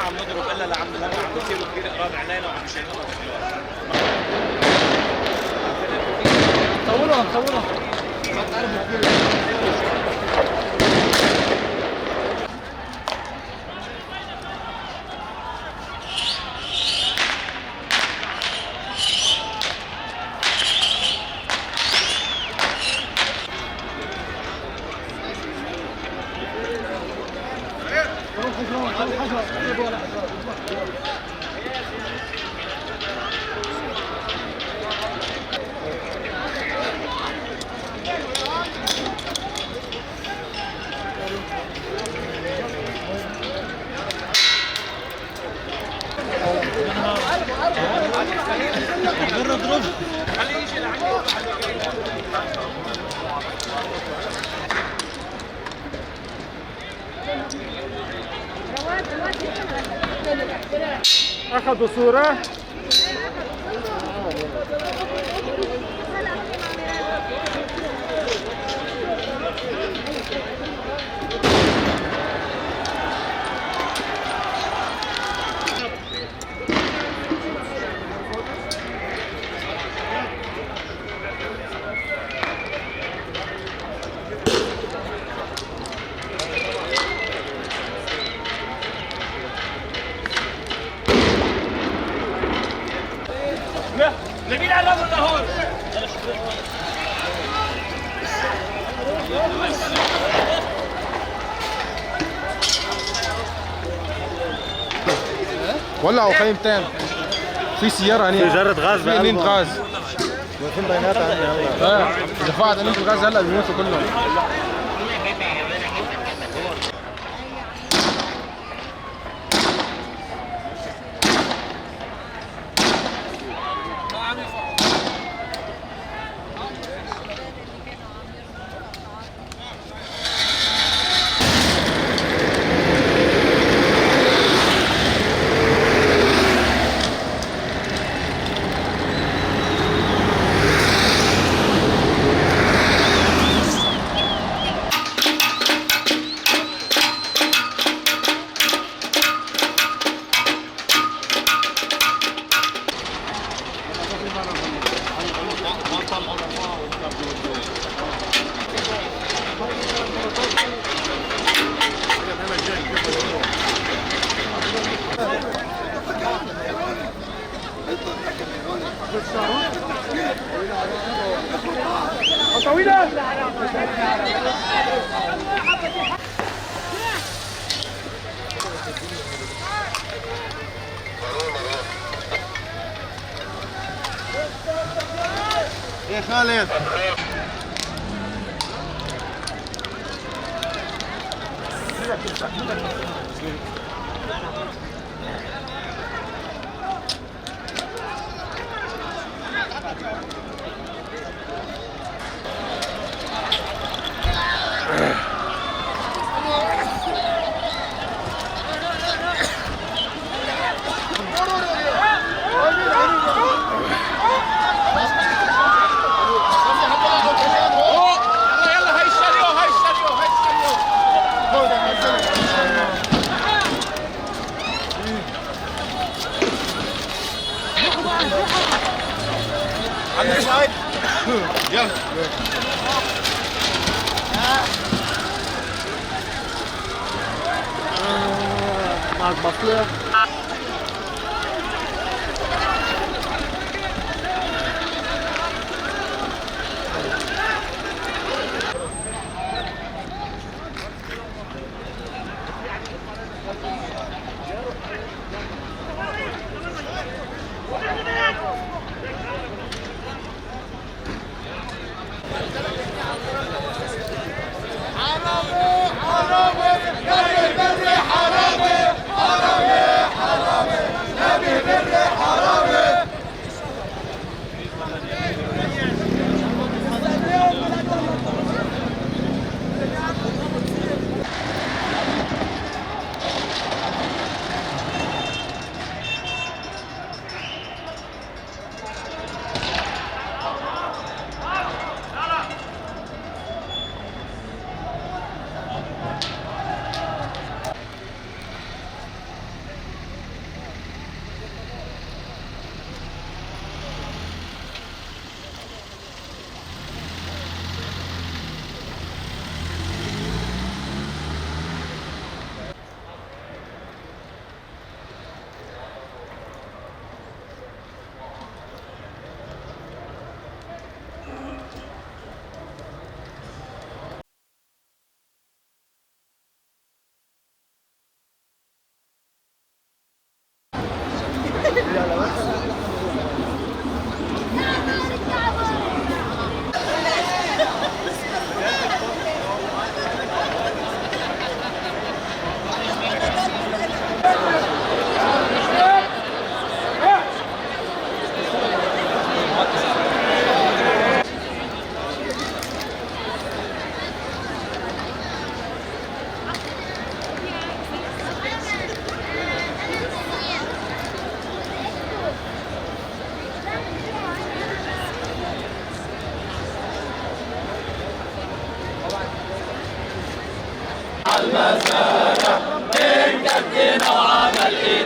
عم نضرب الا لعند هلا عم بيصيروا كثير قراب علينا وعم يشيلونا. صورهم صورهم. اخذوا صورة. لمين على هون؟ ولعوا خيمتين، في سيارة هنيك، في جرة غاز في قنينة بقلبها. غاز. ايه، اذا فقعت قنينة الغاز هلا بيموتوا كلهم. يا خالد. يلا يلا، هاي الشاليو هاي الشاليو هاي الشاليو. عندك سلايد؟ يلا. معك بصلة. حرامي حرامي.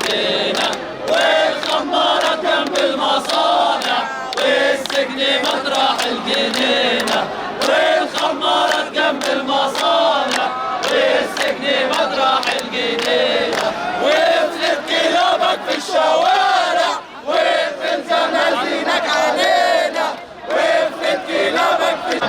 الجنينة، والخمارة جنب المصانع، والسجن مطرح الجنينة، والخمارة جنب المصانع، والسجن مطرح الجنينة، وافلت كلابك في الشوارع، واقفل زنازينك علينا، وافلت كلابك في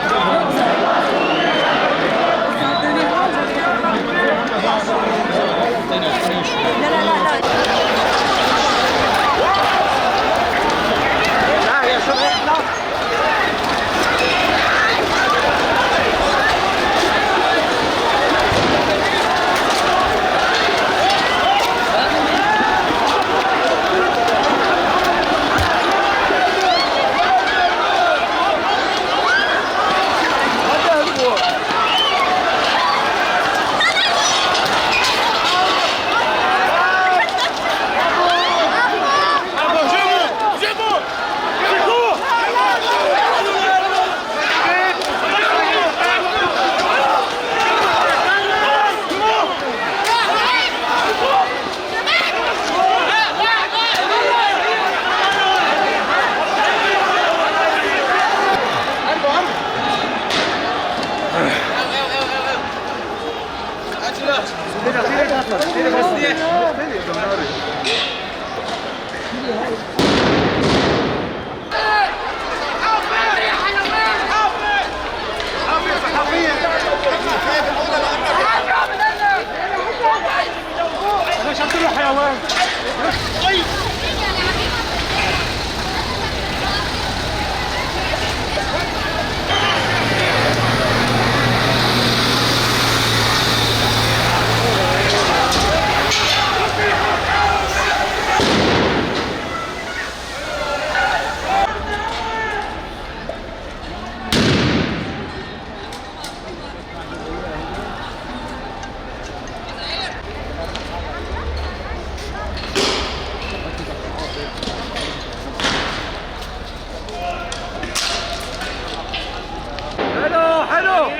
حلو حلو،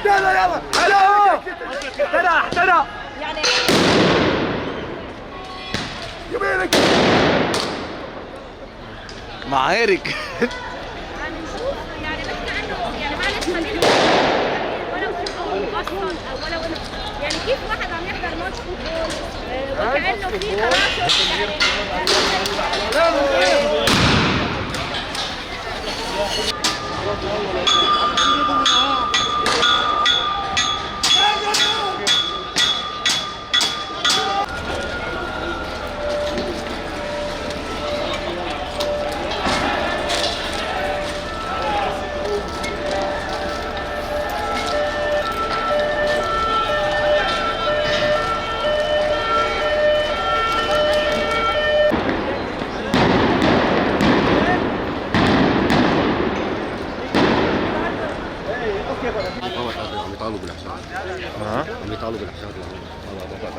يلا يلا، حلو، احترق احترق. يعني يمينك. معارك. عم نشوف، يعني بحكي عنه، يعني معلش خلينا ولو انه اصلا او ولو انه، يعني كيف واحد عم يحضر ماتش football وكانه في تنافس يعني. عم يطالبوا بالحشاد، عم يطالبوا بالحشاد على موضوع.